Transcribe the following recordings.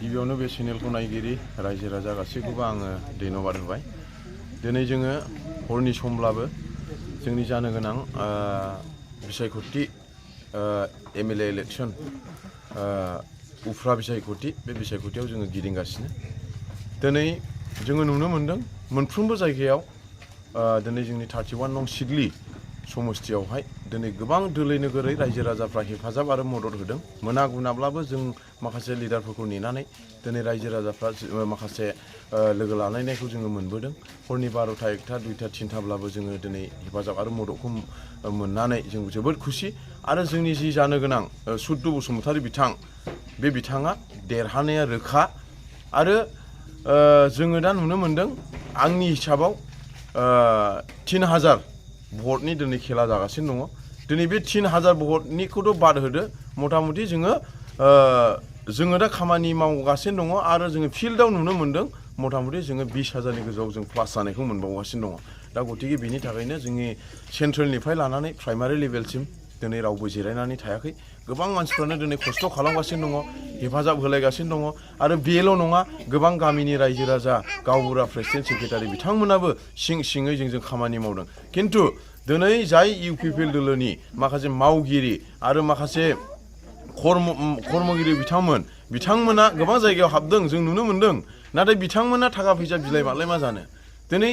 गिबियावनो बे चेनेलखौ नायगिरि रायजो राजा गासैखौबो आङो धन्यबाद होबाय। दिनै जोङो हरनि समब्लाबो जोंनि जानो गोनां बिसायख'थि एमएलए इलेक्सन उफ्रा बिसायख'थि बे बिसायख'थियाव जोङो गिदिंगासिनो। दिनै जोङो नुनो मोनदों मोनफ्रोमबो जायगायाव दिनै जोंनि 31 नं सिडली समस्थियावहाय दिनै गोबां दोलै नोगोरै रायजो राजाफ्रा हेफाजाब आरो मदद होदों। मोनाब्लाबो जों माखासे लिडारफोरखौ नेनानै दिनै रायजो राजाफ्रा माखासे लोगो लालायनायखौ जोङो मोनबोदों। हरनि 12टा 1टा 2टा 3टाब्लाबो जोङो दिनै हेफाजाब आरो मददखौ मोननानै जों जोबोद खुसि। आरो जोंनि जि जानो गोनां सुद्दु बसुमतारी बिथां बे बिथाङा देरहानाया रोखा। आरो जोङो दा नुनो मोनदों आंनि हिसाबाव 3000 भटनि दिनै खेला जागासिनो दङ। दिनै बे 3000 भटनिखौथ' बाद होदो, मथा मथि जोङो दा खामानि मावगासिनो दङ आरो जोङो फिल्डआव नुनो मोनदों मथा मथि जोङो 20,000नि गोजौआव जों प्लास जानायखौ मोनबावगासिनो दङ। दा गतिके बिनि थाखायनो जोंनि सेन्ट्रेलनिफ्राय लानानै प्राइमारि लेभेलसिम दिनै रावबो जिरायनानै थायाखै। गोबां मानसिफ्रानो दिनै खस्थ' खालामगासिनो दङ, हेफाजाब होलायगासिनो दङ। आरो बेल' नङा, गोबां गामिनि रायजो राजा गावबुरा प्रेसिडेन्ट सेक्रेटारि बिथांमोनाबो सिङै जोंजों खामानि मावदों। खिन्थु दिनै जाय इउपिपिएल दोलोनि माखासे मावगिरि आरो माखासे खर्मगिरि बिथांमोना गोबां जायगायाव हाबदों, जों नुनो मोनदों। नाथाय बिथांमोना थाखा फैसा बिलाइबालाय मा जानो। दिनै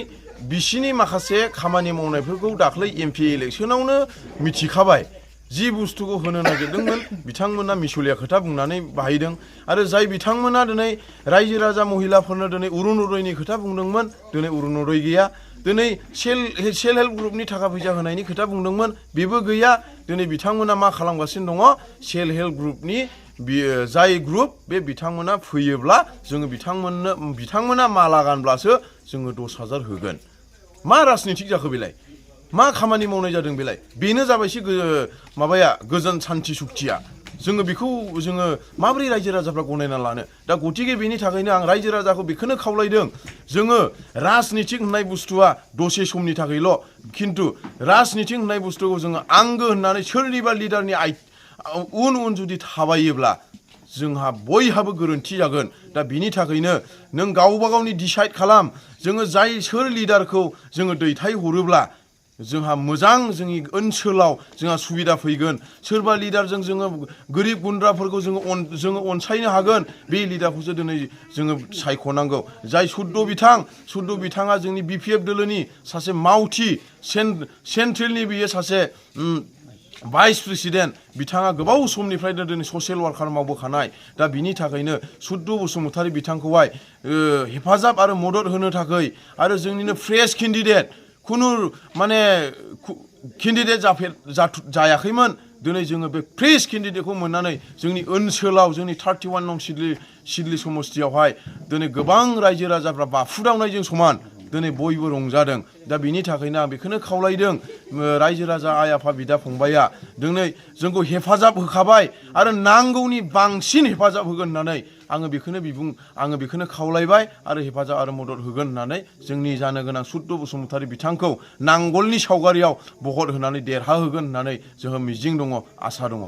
बिसिनि माखासे खामानि मावनायफोरखौ दाख्लै एमपि इलेक्सनावनो मिथिखाबाय। जि बुस्थुखौ होनो नागिरदोंमोन बिथांमोना मिसलिया खोथा बुंनानै बाहायदों। आरो जाय बिथांमोना दिनै रायजो राजा महिलाफोरनो दिनै अरुनदयनि खोथा बुंदोंमोन, दिनै अरुनदय गैया। दिनै सेल्फ हेल्प ग्रुपनि थाखा फैसा होनायनि खोथा बुंदोंमोन, बेबो गैया। दिनै बिथांमोना मा खालामगासिनो दङ, सेल्फ हेल्प ग्रुपनि जाय ग्रुप बे बिथांमोना फैयोब्ला जोङो बिथांमोना माला गानब्लासो जोङो 10,000 होगोन। मा राजनितिक जाखो बेलाय? मा खामानि मावनाय जादों बेलाय? बेनो जाबायसै गोजोन सान्थि सुक्तिया। जोङो बेखौ माबोरै रायजो राजाफ्रा गनायना लानो? दा गतिके बेनि थाखायनो आं रायजो राजाखौ बेखौनो खावलायदों, जोङो राजनितिक होननाय बुस्थुआ दसे समनि थाखायल'। खिन्थु राजनितिक होननाय बुस्थुखौ जोङो आंगो होननानै सोरनिबा लिडारनि उन जुदि थाबायोब्ला जोंहा बयहाबो गोरोन्थि जागोन। दा बिनि थाखायनो नों गावबा गावनि डिसाइड खालाम। जोङो सोर लिडारखौ जोङो दैथायहरोब्ला जोंहा मोजां जोंनि ओनसोलाव जोंहा सुबिदा फैगोन। सोरबा लिडारजों जोङो गोरिब गुन्द्राफोरखौ जोङो अनसायनो हागोन, बे लिडारखौसो दिनै जोङो सायख'नांगौ। जाय सुद्दु बिथाङा जोंनि बिपिएफ दोलोनि सासे मावथि, सेन्ट्रेलनि बियो सासे भाइस प्रेसिडेन्ट। बिथाङा गोबाव समनिफ्रायनो दिनै ससियेल वार्कार मावबोखानाय। दा बिनि थाखायनो सुद्दु बसुमतारी बिथांखौहाय हेफाजाब आरो मदद होनो थाखाय आरो जोंनिनो फ्रेश केन्डिडेट केन्डिडेट जायाखैमोन। दिनै जोङो बे फ्रेश केन्डिडेटखौ मोननानै जोंनि ओनसोलाव जोंनि 31 नं सिडली समस्थियावहाय दिनै गोबां रायजो राजाफ्रा बाफुदावनायजों समान दिनै बयबो रंजादों। दा बिनि थाखायनो आं बेखौनो खावलायदों, रायजो राजा आइ आफा बिदा फंबाया दिनै जोंखौ हेफाजाब होखाबाय आरो नांगौनि बांसिन हेफाजाब होगोन होननानै आङो बेखौनो खावलायबाय आरो हेफाजाब आरो मदद होगोन होननानै जोंनि जानो गोनां सुद्दु बसुमतारी बिथांखौ नांगोलनि सावगारियाव भट होनानै देरहाहोगोन होननानै जोंहा मिजिं दङ, आसा दङ।